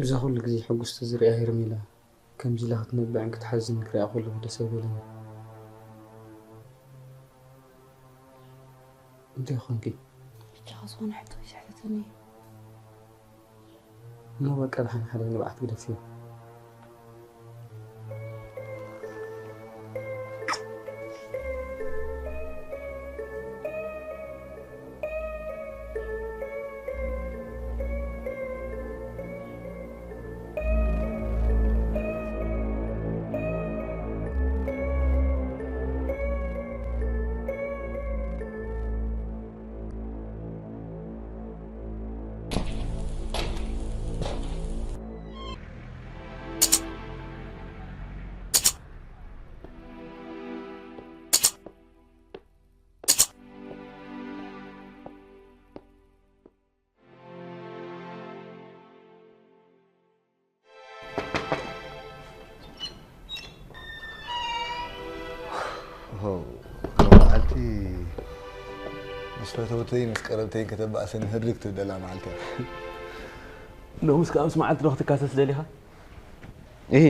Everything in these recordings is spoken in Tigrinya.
እዛ ኩሉ ግዜ ሕጉስቲ ዝሪኣ ሄርሜላ፣ ከምዚ ኢላ ክትነብዕን ክትሓዝን ክሪኣ ከለኹ ደስ ኣይበለኒ። እንታይ ኾንኪ? ብቻኻ ዝኾነ ሕቶ ይስሕተተኒ። እሞ በቃ፣ ደሓን ሓደ ንብዓት ግደፍዮ። ኦሆ፣ ሎሚ መዓልቲ ምስ ፈተውተይን ምስ ቀረብተይን ከተባእሰኒ ህርግ ትብለላ መዓልቲ እያ። ሎምስ ከኣ ምስ መዓልቲ ዶ ክትካሰስ ደሊኻ? እሂ፣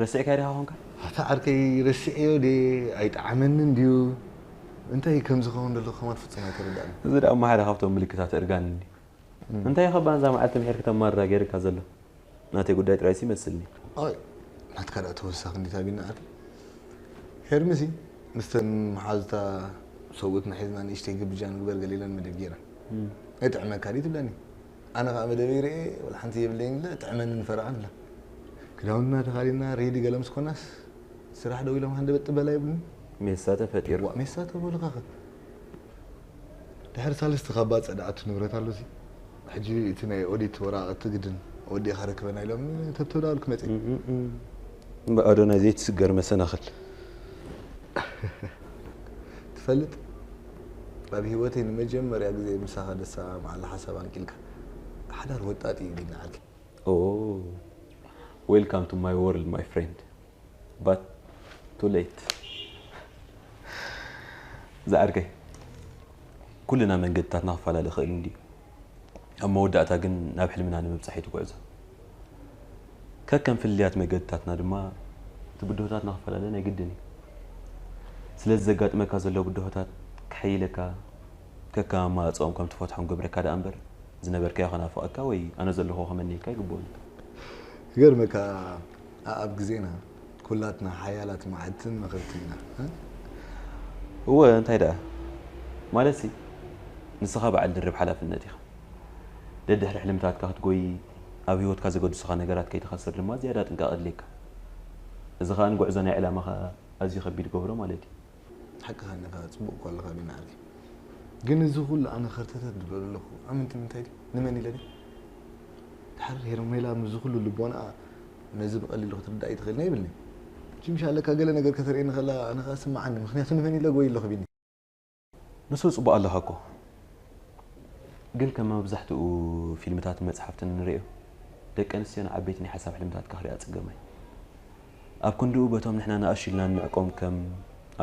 ረሲዕካዮ ዲኻ ኾንካ? ኣታ ዓርከይ፣ ረሲዐዮ ድየ? ኣይጠዓመንን ድዩ? እንታይ ከም ዝኸውን ዘሎ ከማን ፍጹም ኣይተረዳእን። እዚ ደኣ እሞ ሓደ ካብቶም ምልክታት እርጋን እንድዩ። እም። እንታይ ኢኻ ባንዛ መዓልቲ ምሒር ክተማርራ ገይርካ ዘሎ? ናተይ ጉዳይ ጥራይሲ ይመስልኒ። ኣይ፣ ናትካ ደኣ ተወሳኺ እንዴት ኣቢና ዓርከይ። ሄርሚሲ፣ ምስተን መሓዙታ ሰብኡትና ሒዝና ንእሽተይ ግብጃ ንግበር ገለ ኢለን መደብ ገይረን። እም። "ኣይጥዕመካ ድዩ?" ትብለኒ። ኣነ ኸኣ መደበይ ርእየ፣ ወላ ሓንቲ የብለይን ኢለ፣ ጥዕመኒ ንፈረቓን ኢላ። ክዳውንትና ተኻዲንና ሬዲ ገለ ምስ ኮናስ፣ ስራሕ ደው ኢሎም ሃንደበት ጥበል ኣይብሉን። ሜሳ ተፈጢሩ። ዋእ፣ ሜሳ ተበሉኻኸ። ድሕሪ ሳልስቲ ካብ ባጽዕ ደኣ እቲ ንብረት ኣሎሲ። ሕጂ እቲ ናይ ኦዲት ወረቓቕቲ ግድን ወዲእኻ ርክበና ኢሎም ተብተብ ደኣ ኢልኩ መጺእ። እም፣ እም፣ እም። እምበኣር ኣዶናይ ዘይትስገር መሰናኽል። ትፈልጥ፣ ኣብ ህይወተይ ንመጀመርያ ግዜ ምሳኻ ደሳ መዓላ ሓሳብ ኣንቂልካ ሓዳር ወጣጥ እዩ ቢና ዓርከይ። Oh, welcome to my world, my friend. But too late. ዝዓርከይ፣ ኩልና መንገድታትና ክፈላለ ይኽእል እንድዩ። ኣብ መወዳእታ ግን ናብ ሕልምና ንምብጻሕ እዩ እቲ ጉዕዞ። ከከም ፍልልያት መገድታትና ድማ እቲ ብድሆታትና ክፈላለ ናይ ግድን እዩ። ስለዚ ዘጋጥመካ ዘሎ ብድሆታት ከሐይለካ፣ ከከም ኣማራጽኦም ከም ትፈትሖም ገብረካ ደኣ እምበር፣ ዝነበርካዮ ከናፍቐካ ወይ ኣነ ዘለኹ ከመንየካ ኣይግብኦን እዩ። ይገርመካ፣ ኣኣብ ግዜና ኩላትና ሓያላት መዓድትን መኸርትን ኢና፣ እ? እወ፣ እንታይ ደኣ? ማለትሲ፣ ንስኻ በዓል ድርብ ሓላፍነት ኢኻ። ደድሕሪ ሕልምታትካ ክትጎዪ፣ ኣብ ህይወትካ ዘገድሱኻ ነገራት ከይትኸስር ድማ ዝያዳ ጥንቃቐ ኣድልየካ። እዚ ኸኣ ንጉዕዞ ናይ ዕላማኻ ኣዝዩ ከቢድ ይገብሮ ማለት እዩ። ሓቅኻ ኢኻ፣ ጽቡቕ እኮ ኣለኻ ቢኒ ዓርከይ። ግን እዚ ኩሉ ኣነ ኸርተተት ዝብሎ ዘለኹ ኣመንቲ ምንታይ ድዩ? ንመን ኢለ ድየ? ድሓር ሄርሜላ ምስዚ ኩሉ ልቦናኣ ነዚ ብቐሊሉ ክትርዳእ ኣይትኽእልን ኣይብልን'የ። ጅምሻ ኣለካ ገለ ነገር ከተርእየኒ ከላ ኣነ ኸኣ ስምዓኒ፣ ምኽንያቱ ንመን ኢለ ጎይ ኣለኹ ቢኒ? ንሱ ጽቡቕ ኣለኻ እኮ። ግን ከም መብዛሕትኡ ፊልምታትን መጽሓፍትን እንርእዮ፣ ደቂ ኣንስትዮ ንዓበይቲ ናይ ሓሳብ ሕልምታትካ ክሪኣ ጽገማይ። ኣብ ክንድኡ በቶም ንሕና ንኣሽቱ ኢልና እንዕቆም ከም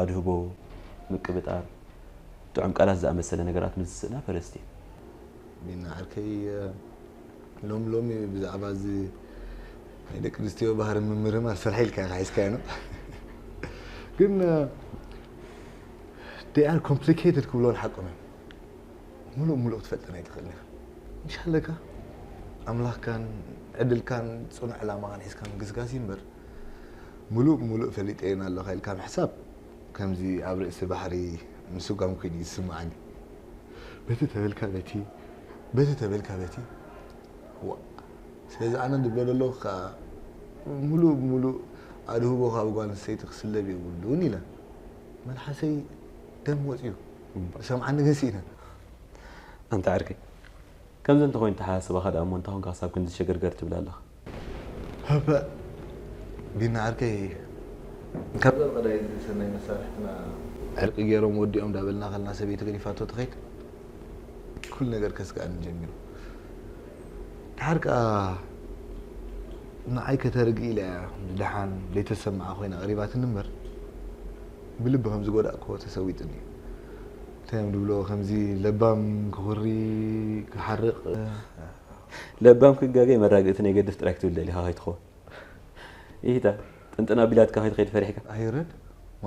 ኣድህቦ፣ ምቅብጣር፣ ጥዑም ቃላት ዝኣመሰለ ነገራት ምስ ዝስእና ፈረስቲ እየን። ቢኒ ዓርከይ፣ ሎሚ ሎሚ ብዛዕባ እዚ ናይ ደቂ ኣንስትዮ ባህሪ ምምርማር ስራሕ ኢልካ ኢኻ ሒዝካዮ ነው። ግን they are complicated ክብሎ ሓቆም እዮም። ሙሉእ ሙሉእ ክትፈልጠን ኣይትኽእልን ኢኻ። ምሽ ኣለካ ኣምላኽካን ዕድልካን ጽኑዕ ዕላማኻን ሒዝካ ምግስጋስ እዩ እምበር፣ ሙሉእ ሙሉእ ፈሊጠየን ኣለኻ ኢልካ ምሕሳብ ከምዚ ኣብ ርእሲ ባሕሪ ምስጓም ኮይኑ እዩ ዝስምዓኒ። በቲ ተበልካ በቲ፣ በቲ ተበልካ በቲ። ዋእ። ስለዚ ኣነ ዝብሎ ዘለኹ ከኣ፣ ሙሉእ ብሙሉእ ኣድህቦ ካብ ጓል ኣንስተይቲ ክስለብ የብሉን ኢለ። መልሓሰይ ደም ወጺኡ። እምበር። ዝሰምዓኒ ግን ስኢነ። ኣንታ ዓርከይ፣ ከምዚ እንተኾይኑ ተሓሳስባኻ ደኣ እሞ እንታይ ኾንካ ክሳብ ክንዲ ሸገርገር ትብል ኣለኻ? ሃፐ፣ ቢኒ ዓርከይ፣ ካብዛ ብቐዳይ እዚ ሰናይ መሳርሕትና ዕርቂ ገይሮም ወዲኦም ዳበልና ከልና ሰበይቲ ገዲፋቶ ትኸይድ። ኩሉ ነገር ከስግኣኒ ጀሚሩ። ድሓር ከኣ ንዓይ ከተርግ ኢላ እያ፣ ደሓን ዘይተሰምዓ ኮይና ቀሪባትኒ እምበር፣ ብልቢ ከም ዝጎዳእክዎ ተሰዊጥኒ እዩ። እንታይ እዮም ዝብሎ ከምዚ ለባም ክኹሪ ክሓርቕ ለባም ክጋገይ መራግእቲ ናይ ገድፍ ጥራይ ክትብል ደሊኻ ከይትኸውን። ይሂታ ጥንጥና ቢላትካ ከይትኸይድ ፈሪሕካ። ኣይረድ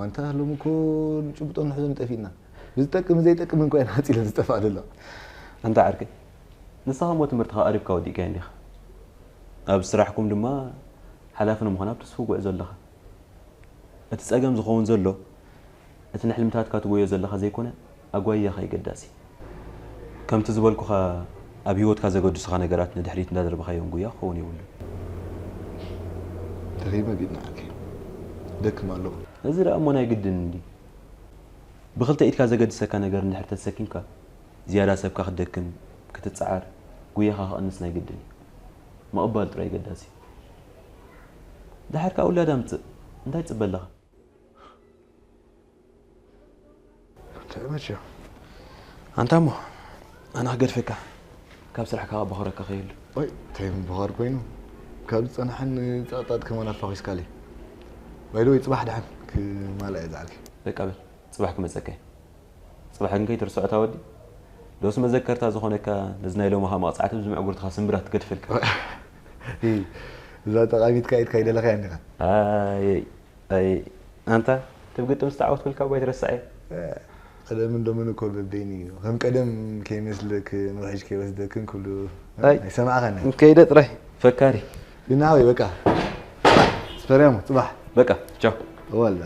ዋንታ ሎም እኮ ንጭብጦ ንሕዞ ንጠፊእና ብዝጠቅም ዘይጠቅም እንኳ ኢና ዓፂለን ዝጠፍኣ ደላ። ኣንታ ዓርከይ ንስኻ እሞ ትምህርትኻ ኣሪብካ ወዲእካዮ እንዲኻ። ኣብ ስራሕኩም ድማ ሓላፊ ንምዃን ኣብ ተስፉ ጉዕዞ ኣለኻ። እቲ ጸገም ዝኸውን ዘሎ እቲ ንሕልምታትካ ትጎዮ ዘለኻ ዘይኮነ ኣጓያኻ እዩ ገዳሲ። ከምቲ ዝበልኩኻ ኣብ ህይወትካ ዘገድሱኻ ነገራት ንድሕሪት እንዳደርበኻዮም ጉያ ክኸውን የብሉን። ተኺመ ቢድና ዓርከይ ደክም ኣለኹ። እዚ ደኣ እሞ ናይ ግድን እንዲ ብኽልተ ኢድካ ዘገድሰካ ነገር እንድሕር ተሰኪምካ ዝያዳ ሰብካ ክትደክም ክትጸዓር ጉያኻ ክቕንስ ናይ ግድን እዩ። ምቕባል ጥራይ ገዳሲ እዩ። ድሓር ከኣ ውላድ ኣምጽእ እንታይ ትጽበ ኣለኻ? ተመቸ ኣንታ እሞ ኣነ ክገድፈካ ካብ ስራሕ ካብ ኣባኸረካ ከየሉ ወይ እንታይ ምብኻር ኮይኑ ካብ ዝፀናሕን ፃጣጥ ከማን ኣፋኺስካለይ ባይደወይ ፅባሕ ድሓን ክማልኣ እየ ዝዓርኪ በቃ በል ጽባሕ ክመጸካ እየ ጽባሕ ግን ከይትርስዖ እታ ወዲ ዶስ መዘከርታ ዝኾነካ ነዚ ናይ ሎማኻ መቕጻዕቲ ብዝምዕጉርትኻ ስምብራት ትገድፈልካ እዛ ጠቓሚትካ ኢድካ ይደለኻ እንዲኻ ኣይ ኣይ ኣንታ ትብ ግጥም ዝተዓወትኩልካ እባ ኣይትረስዐ ቀደም እንደምን እኮ በበይኒ እዩ ከም ቀደም ከይመስለክ ንውሕጅ ከይወስደክን ኩሉ ኣይ። ኣይሰማዕኸን ከይደ ጥራይ ፈካሪ ግን ናበይ በቃ ስፈርያሞ ፅባሕ በቃ ቻው ወላ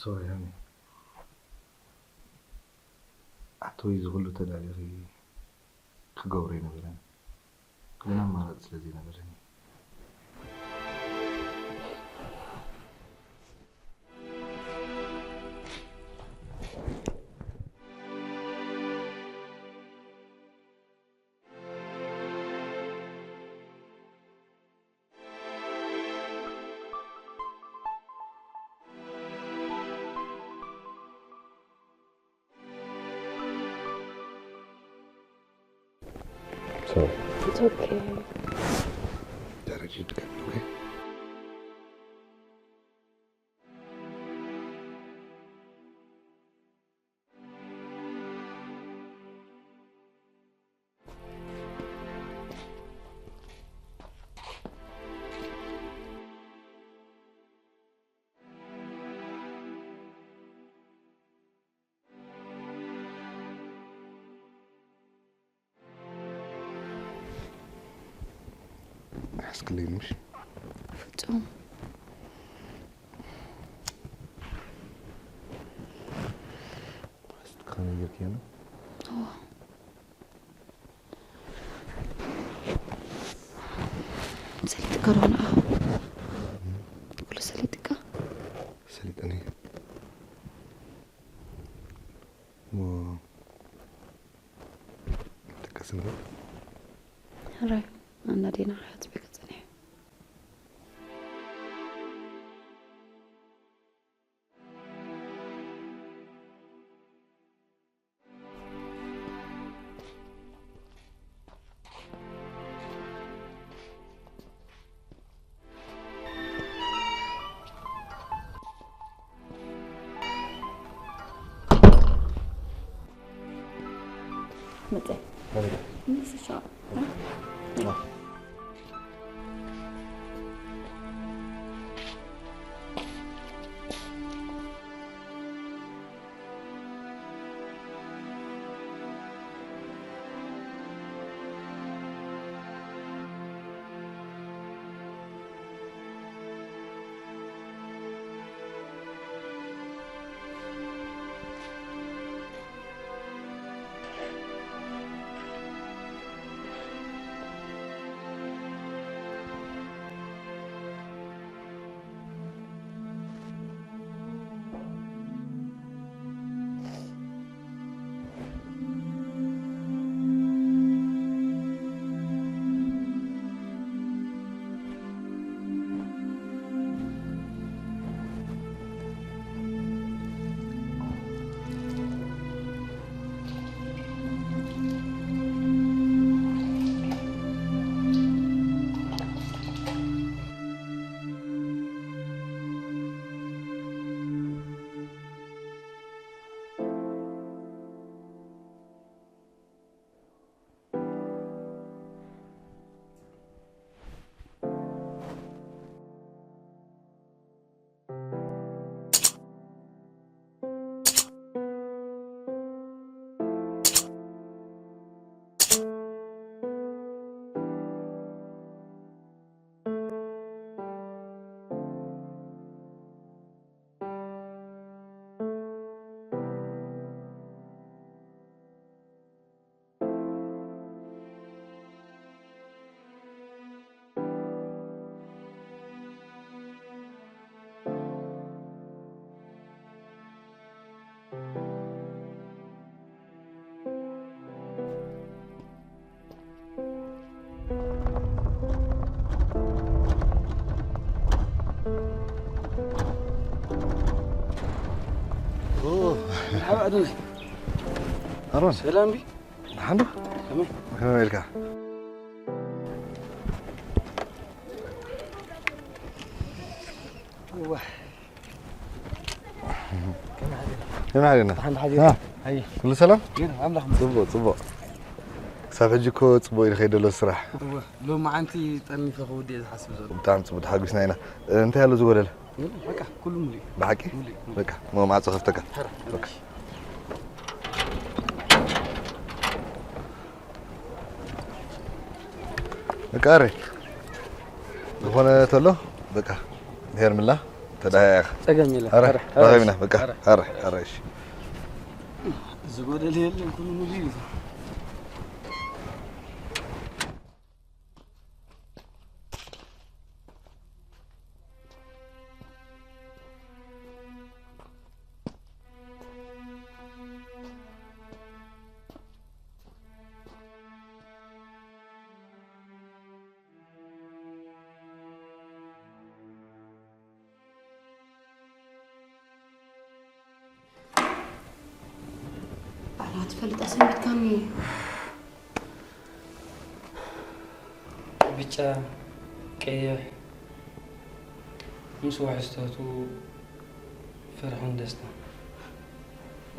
ሶሪ ሃኒ ኣቶይ ዝኽሉ ተዳሊኺ ክገብሮ ይነበረን ግን ኣማራፂ ስለ ዘይነበረን It's okay. ሓስክለይ ምሽ ፍጹም ማስትካ ነይርክ ነው እዋ ሰሊጥካ ዶ ንኣ ኩሉ ሰሊጥካ ሰሊጠኒ ደቀስን ሕራይ ኣናዴና ሓፅቢ ክፅንሕ Very good. This is short. ኦ፣ መርሓባ ኣዶናይ። ኣሮን። ሰላም ድዩ? ደሓን ዶ? ከመይ? ከመይ ኢልካ? እዋ። ከመይ ሓዲርካ? ከመይ ሓዲርና? ደሓን ሓዲርካ? አ? ኣይ። ኩሉ ሰላም? ግን ኣምላኽ ይመስገን። ጽቡቕ፣ ጽቡቕ። ክሳብ ሕጂ እኮ ጽቡቕ ኢሉ ከይዱ ዘሎ ስራሕ። እወ፣ ሎማዓንቲ ጠርኒፈ ክውድእ እየ ዝሓስብ ዘሎ። ብጣዕሚ ጽቡቕ፣ ተሓጒስና ኢና። እ፣ እንታይ ኣሎ ዝጎደለ? የለን፣ በቃ ኩሉ ሙሉእ እዩ። ብሓቂ? ሙሉእ እዩ፣ ሙሉእ። በቃ፣ ሞ ማዕጾ ከፍተካ። ሕራ። በቃ። በቃ፣ ኣረ። ዝኾነ ተሎ፣ በቃ፣ ሄርምላ፣ ተዳያ ኢኻ። ጸገም የለን። ኣረ፣ ኣረ፣ ኣረ፣ ተራኺብና፣ በቃ፣ ኣረ። ኣረ፣ ኣረ፣ እሺ። ዝጎደለ የለን፣ ኩሉ ሙሉእ እዩ። ኣላ ትፈልጣ ሰንቢትካኒ። ብጫ፣ ቀይሕ፣ ምስ ውሕዝተቱ ፍርሕን ደስታን።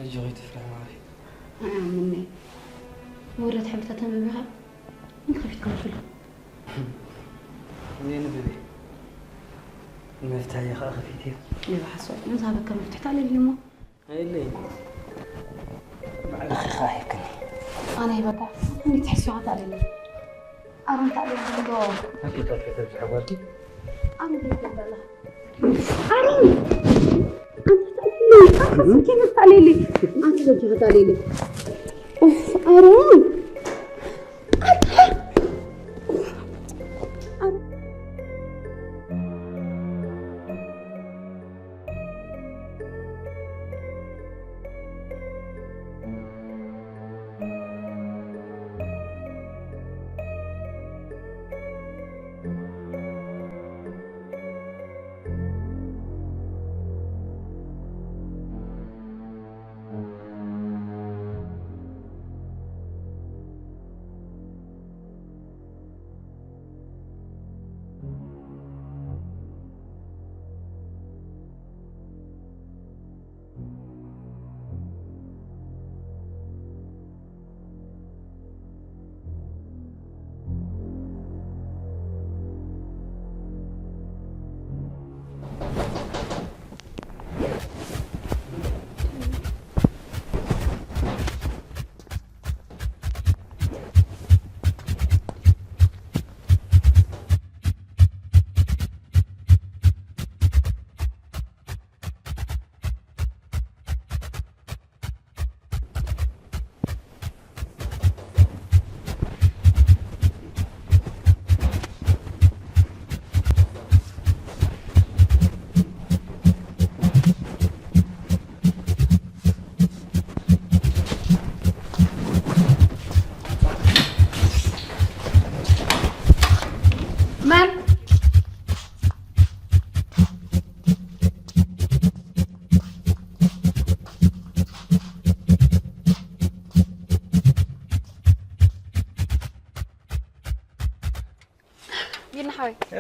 ኣጆኺ ትፍርሒ ማዕረይ። ኣይኣምን'የ። መወዳእታ ሕብርታት ኣንቢብኻ እንታይ ከፊትካ ትብሎ? እኔ ንብቤ መፍትሐ እየ ኸዓ ከፊትዮ። ነዚ ሓሶት ንዝሃበካ መፍትሕ ተኣለልዩ እሞ። ኣየለይን። ባዕልኺ ኸዓ ሂብክኒ። ኣነ ሂበካ? እንዴት ትሕስዮ ተኣለልዩ? ኣሮን ተኣለልዩ ዶ? ኣኪ ከፊ ተብዝሐ ጓልኪ? ኣሮን ተብዝሐ ጓልኪ? ኣሮን! ኣንተ ተኣለልዩ! ኣንተ ስኪ ተኣለልዩ! ኣንተ ተብዝሐ ተኣለልዩ! ኡፍ፣ ኣሮን!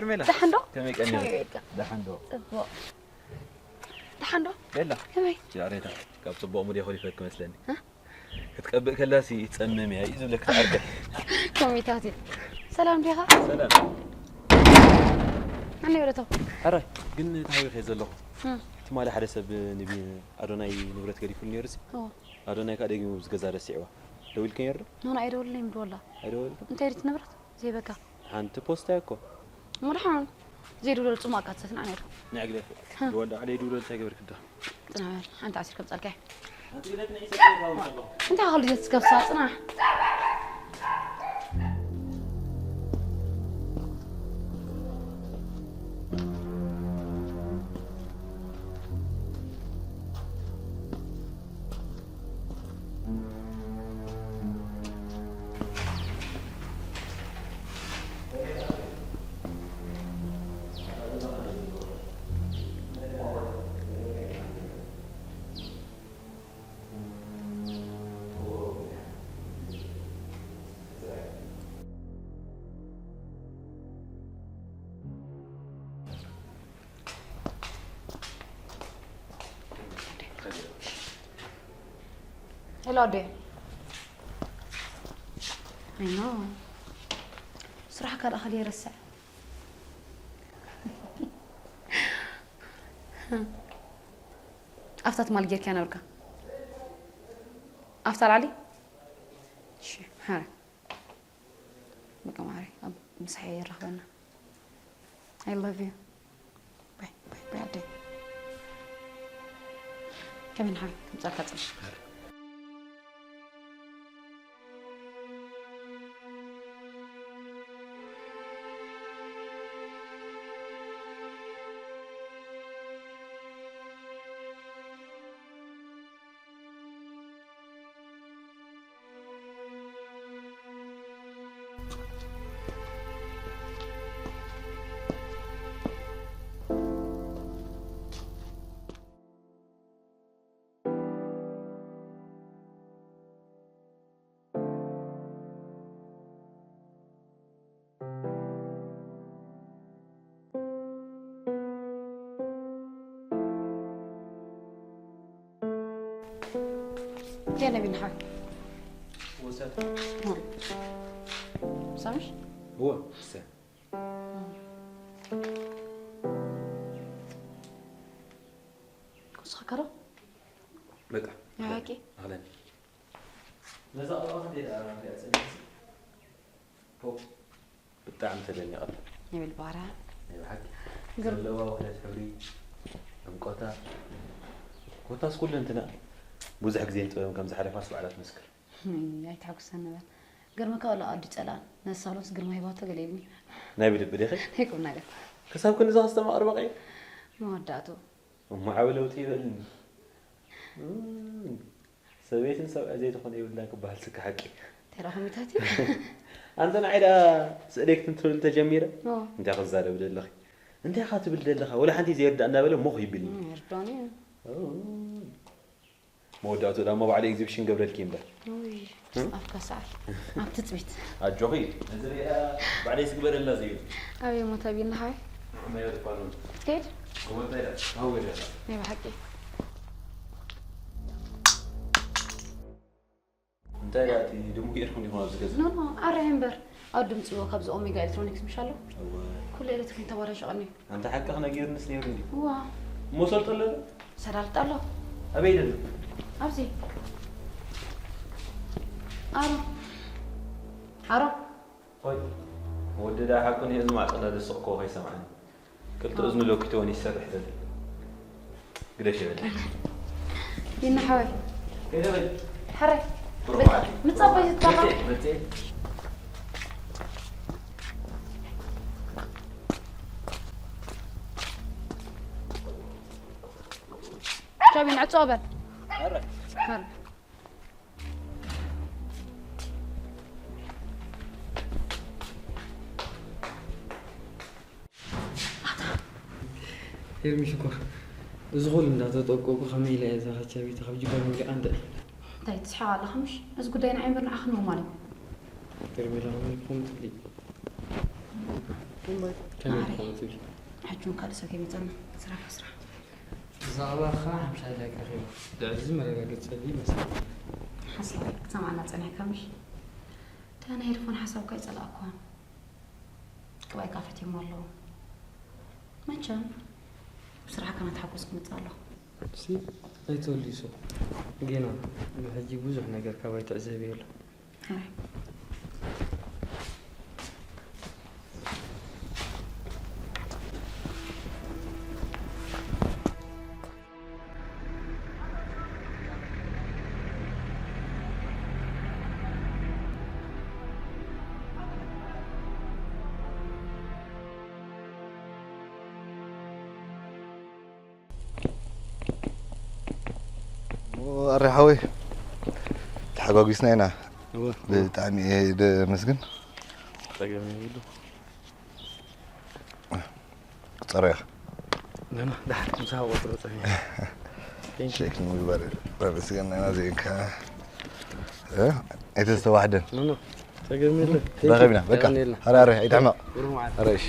ሄርሜላ፣ ደሓን ዶ? ከመይ ቀኒኺ? ከመይ ውዒልካ? ደሓን ዶ? ጽቡቕ። ደሓን ዶ? ቤላ። ከመይ? ያሬዳ፣ ካብ ጽቡቕ ሙድ የኹሊፈኪ መስለኒ። እ? ክትቀብእ ከላሲ ትጸምም እያ እዩ ዝብለኪ ዓርከይ። ከመይታት እዩ? ሰላም ዲኻ? ሰላም። ኣነ ወደቶ። ሕራይ፣ ግን ተሃዊኸ ዘለኹ። እ። ትማሊ ሓደ ሰብ ንቢ-፣ ኣዶናይ ንብረት ገዲፉሉ ነይሩ ሲ? እዎ። ኣዶናይ ከኣ ደጊሙ ኣብዚ ገዛ ረሲዕዋ። ደዊልኪ ነይሩ ዶ? ኖኖ፣ ኣይደወለለይን፣ ምድወላ። ኣይደወለልክን? እንታይ ድዩ እቲ ንብረት? ዘይበካ። ሓንቲ ፖስታ እያ እኮ። እሞ ደሓን። ዘይድውለሉ ጽማቕ እካ ትሰትና ነይሩ። ንዕግለት። ሀ። ዝወዳ ዓለይ ድውለሉ እንታይ ገበርክ ዶ? ጽናሕ በል፣ ሓንቲ ዓሲር ከምጻልካ እየ። ኣንቲ ግለት ንዒ ሰብስብ ካውን ኣለኹ። እንታይ ኣኽል ድጀት ትከፍሳ? ጽናሕ። ሄሎ ኣዴ። ኣይ ኖ። ስራሕ ካልእ ካልእ ይረስዕ። ኣፍታ ትማል ጌርክያ ነበርካ። ኣፍታ ላዕሊ? እሺ፣ ሃረ። በቃ ማዕረይ፣ ኣብ ምሳሕ የራኽበና። I love you. ባይ፣ ባይ፣ ባይ ኣደይ። ከመይ ንሓይ፣ ከምጻልካ ጽንሕ። يلا بنحاول. هو سامح؟ هو سامح. كوس خكرو؟ በቃ። ያቂ። ኣህለን። ነዛ ኣበባ ክንደይ ደኣ ሪኣ ጸኒሐ። ፖ። ብጣዕሚ ተደኒቐላ። ንብል ባራ። ናይ ብሓቂ። ግርም። ዘለዋ ውህደት ሕብሪ፣ ዕምቆታ፣ ኮታስ ኩሉ እንትና ብዙሕ ግዜ ጥበብን ከም ዝሓለፋስ ባዕላ ትመስክር። እይ፣ ኣይትሓጉሰኒ በል። ግርምካ ወላ ኣዱ ጸላን፣ ነዚ ሳሎንስ ግርማ ሂባቶ ገለ ኢልኒ። ናይ ብልቢ ዲኺ? ናይ ቁም ነገር። ክሳብ ክንድዚ ከስተማቕሪ በቒዑ? መወዳእቱ። እሞ ዓቢ ለውጢ ይበልኒ። እም፣ ሰበይትን ሰብኣይ ዘይትኾነ የብላን ክበሃል ስካ ሓቂ። ተራኸሚታት እዩ። ኣንተ ንዓይ ደኣ ስእለይ ክትንትነሉ ተጀሚረ? ኦ። እንታይ ክዛረብ ደለኺ? እንታይ ኢኻ ትብል ደለኻ? ወላ ሓንቲ ዘይርዳእ እንዳበለ ሞኽ ይብልኒ። እም፣ ይርዳኒ እዩ። ኦ። መወዳእቱ ዳሞ ባዕሉ ኤግዚቢሽን ገብረልኪ እምበር። ውይ፣ እም? ኣፍካ ሰዓል። ኣብ ትጽቢት። ኣጆኺ፣ ነዚ ሪኣ ባዕለይ ስግበረላ ዘይብል። ኣበይ እሞ ተቢልና ሓወይ? መዮ ትባሉ። ትከይድ? እወ፣ እንታይ ኢላ? ሃወ ኢላ። ናይ ብሓቂ። እንታይ ኢላ እቲ ድሙቕ ጌርኩም ዲኹም ኣብዚ ገዛ? ኖ፣ ኖ፣ ኣርሒ እምበር። ኣብ ድምፂ እዎ ካብዚ ኦሜጋ ኤሌክትሮኒክስ ምሽ ኣሎ? እወ። ኩሉ ኤሌክትሪክ ተባላሽቐኒ። ኣንታ ሓቅኺ ነጊሩንስ ነይሩ እንድዩ። እዋ። እሞ ሰልጦ ኣሎ ዶ? ሰላልጥ ኣሎ። ኣበይ ደሎ? ኣብዚ። ኣሮ። ኣሮ። ሆይ። ወዲ ደኣ ሓቁ ንእዝኑ ማዕጾ እንዳደሰቕኩዎ ከይሰምዓኒ። ክልተ እዝኑ ለኪትዎ ይሰርሕ ዘሎ። ግደሽ ይበል። ይና ሓወይ። ከይደ በል። ሕራይ። ብሩኽ መዓልቲ። ምጻ ኣባይ ዝጣራ። መጽኤ፣ መጽኤ። ቻቢን ዕጾ በል። ኧረ። ኧረ። ሄርሚ ሽኮር፣ እዚ ኹሉ እንዳተጠቀቁ ከመይ ኢለ እየ እዛ ካቻ ቤት ካብ ጅባይ መውሊዓ እንተ እንታይ ትስሕቕ ኣለኻ ምሽ? እዚ ጉዳይ ንዓይ እምበር ንዓኽን እሞ ማለት እዩ። ሄርሜላ፣ ከመይ ክኸውን ትኽእሊ? እምበር ከመይ ማዕረይ። ትኾኑ ትብሊ? ሕጂ እውን ካልእ ሰብ ከይመጸና ስራሕ ስራሕ። ብዛዕባ ኸዓ ሓምሻይ ዳይ ክረኺቡ። ልዕሊ እዚ መረጋገጺ ይመስል። ሓሳብ ክትሰምዓና ጸኒሕካ ምሽ? ደህና ሄድፎን ሓሳብካ ኣይጸላእኩዎን። ቅባይ ካፈት እሞ ኣለዉ። መቸም ብስራሕካ እናተሓጎስኩ ክመጽእ ኣለኹ። እስቲ ኣይትወልዩ ሱቕ። ጌና ብሕጂ ብዙሕ ነገር ካባይ ትዕዘቢ ኣሎ። ሕራይ። ኣረ ሓወይ፣ ተሓጓጒስና ኢና። እወ። ብጣዕሚ እየ ደመስግን። ጸገም የብሉ። ቁጸሮ ኢኻ። ኖ፣ ኖ፣ ደሓር ምሳኻ ቁጽሮ ጸኒሐ። Thank you። ሸክ ንምግባር እዩ። ኣመስግን ኢና ዘይንካ። እ? ኣይተስተዋሕደን። ኖ፣ ኖ፣ ጸገም የለን። Thank you። ተራኸብና፣ በቃ። የቐንየልና። ሃረ፣ ሃረ፣ ኣይትሕመቕ። ብሩህ መዓልቲ። ሃረ፣ እሺ።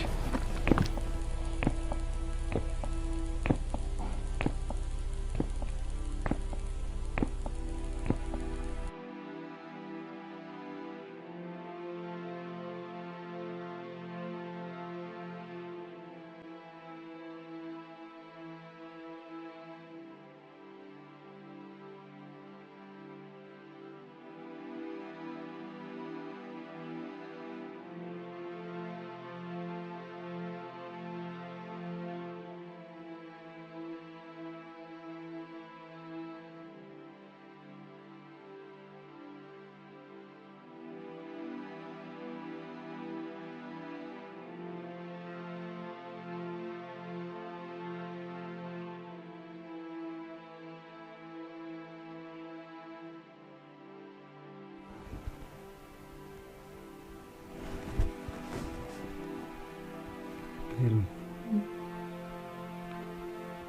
ሄርሚ፣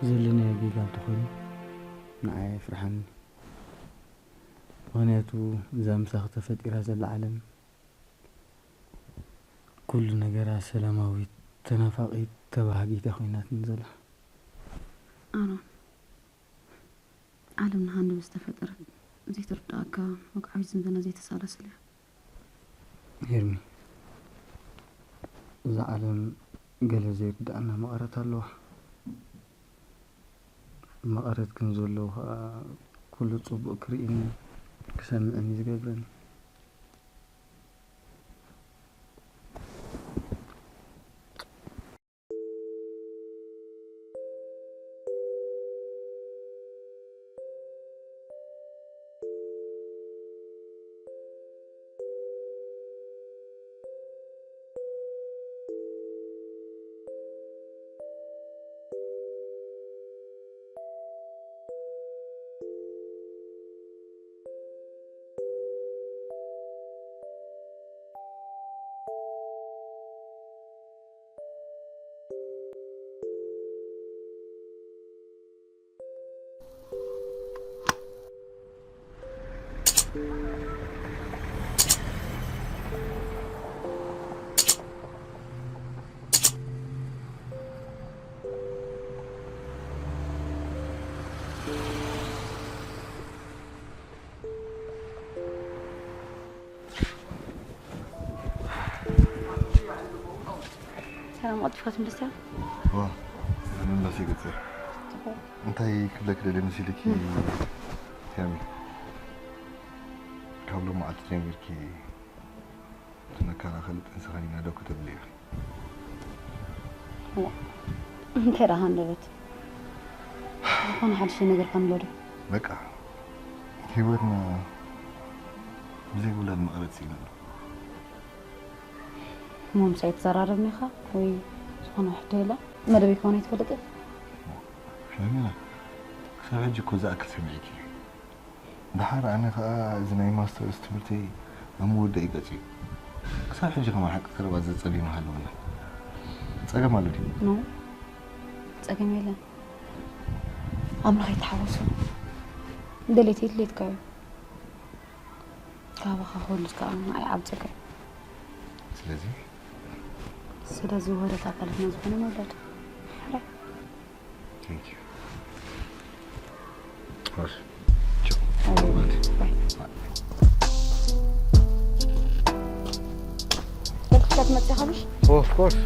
ዘለናዮ ጌጋ እንተኾይኑ ንዓይ ኣይፍርሓኒ። ምኽንያቱ እዛ ምሳኺ ተፈጢራ ዘላ ዓለም ኩሉ ነገራ ሰላማዊት፣ ተናፋቒት፣ ተባሃጊት እያ ኮይናትኒ ዘላ። ኣሮን፣ ዓለም ንሃንደበት ዝተፈጠረት ዘይትርድኣካ ወግዓዊት ዝምድና ዘይተሳላስል እያ። ሄርሚ፣ እዛ ዓለም ገለ ዘይርድኣና መቐረት ኣለዋ። መቐረት ግን ዘለዎ ኸኣ ኩሉ ጽቡቕ ክርእይን ክሰምዕን እዩ ዝገብረኒ። ሰላም፣ ቀልጢፍካ ትምለስ ዲኻ? እወ፣ ምምላስ ይግጽር። ጽቡቕ። እንታይ ክብለኪ ደልየ መሲልኪ፣ እም። ሄርሚ? ካብ ሎሚ መዓልቲ ጀሚርኪ እቲ መከላኸሊ ጥንስኻ ኢና ዶ ክተብሊ ኢኺ? እዋ፣ እንታይ ደኣ ሃንደበት? ዝኾነ ሓድሽ ነገር ከ ኣሎ ዶ? በቃ፣ ህይወትና ብዘይ ውላድ መቐረት ስኢና ኣሎ። እሞ ምሳይ ኣይተዘራረብን ኢኻ ወይ ዝኾነ ሕቶ የለን? መደበይ ከውን ኣይትፈልጥን? ሄርሜላ፣ ክሳብ ሕጂ እኮ ዝኣክል ሰሚዐኪ። ደሓር ኣነ ኸኣ እዚ ናይ ማስተርስ ትምህርተይ ኣብ ምውዳእ እዩ ገጽ እዩ። ክሳብ ሕጂ ከማን ሓቂ ቀረባ ዘጸቢና ሃለውና። ጸገም ኣሎ ድዩ? ኖ፣ ጸገም የለን። ኣምላኽ ኣይተሓወሶ። ደሌት የድሌትካ እዩ። ካባኻ ክወልድ ከኣ ንዓይ ዓቢ ጸጋ እዩ። ስለዚ? ስለዚ ውህደት ኣካላትና ዝኾነ መውለድ። Thank you. Of course. በልክሻ ትመፅእ ኸብሽ? Oh, of course.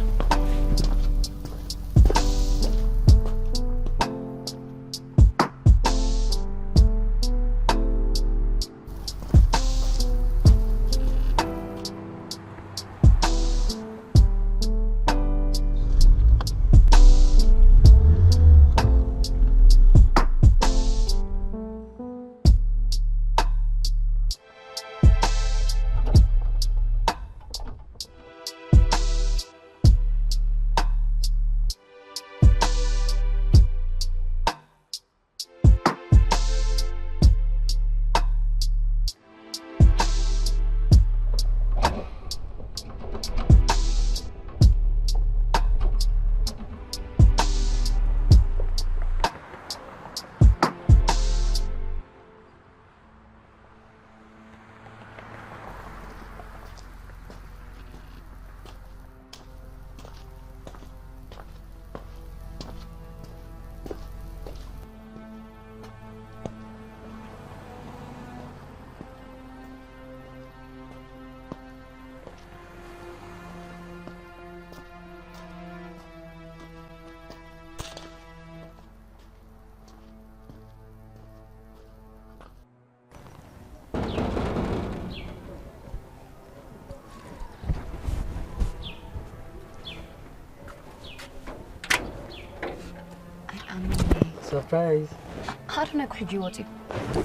ኣሮናይ እኮ ሕጂ ይወፅእ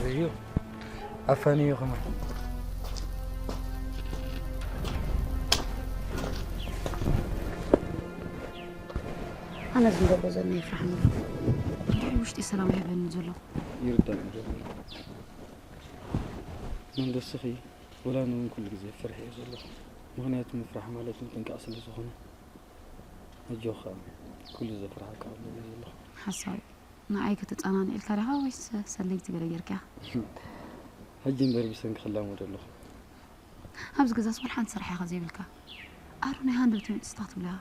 እዩ። ኣፋንዮ ከማን። ኣነ ዝገብሮ ዘሎ ይፍርሓኒ ኣሎ። ድሕሪ ውሽጢ ሰላም ይህበኒ ዘሎ። ይርዳኒ ዘሎ። መንደስኺ ወላ ንውን ኩሉ ግዜ ፍርሒ እዩ ዘለኹ። ምኽንያቱ ምፍራሕ ማለት ምጥንቃቕ ስለ ዝኾነ። ኣጆኻ፣ ኩሉ ዘፍርሓካ ኣሎ እዩ ዘለኹ። ሓሳዊ፣ ንዓይ ክትጸናንዕ ኢልካ ዲኻ ወይስ ሰለይቲ ገለ ጌርካ? ሕጂ እምበር ብሰንኪ ክላመዶ ኣለኹ። ኣብዚ ገዛስ ወላ ሓንቲ ስራሕ ኢኻ ዘይብልካ። ኣሮናይ ሃንደበት መጺስታ ክትብሎ ኢኻ።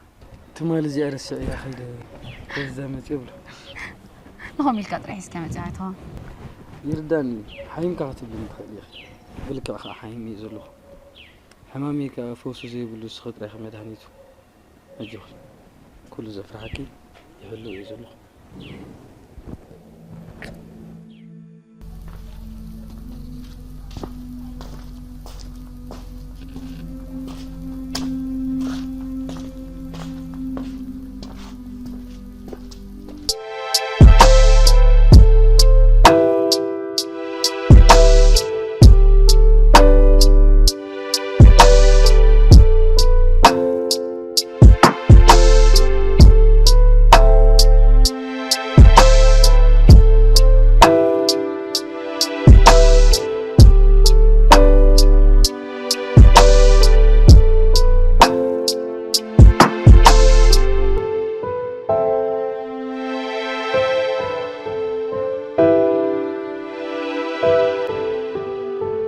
ትማሊ እዚኣ ረሲዐያ ከይደ፣ ከዛ መጺአ ብሎ። ንኸም ኢልካ ጥራሕ እስከ መጺኻ ኣይትኾን። ይርዳኒ፣ ሓይምካ ክትብልኒ ትኽእል ኢኺ። ብልክዕ ከኣ ሓይም እየ ዘለኹ። ሕማመይ ከኣ ፈውሲ ዘይብሉ ንስኺ ጥራይ ኢኺ መድሃኒቱ። ኣጆኺ፣ ኩሉ ዘፍርሓኪ ይህሉ እየ ዘለኹ።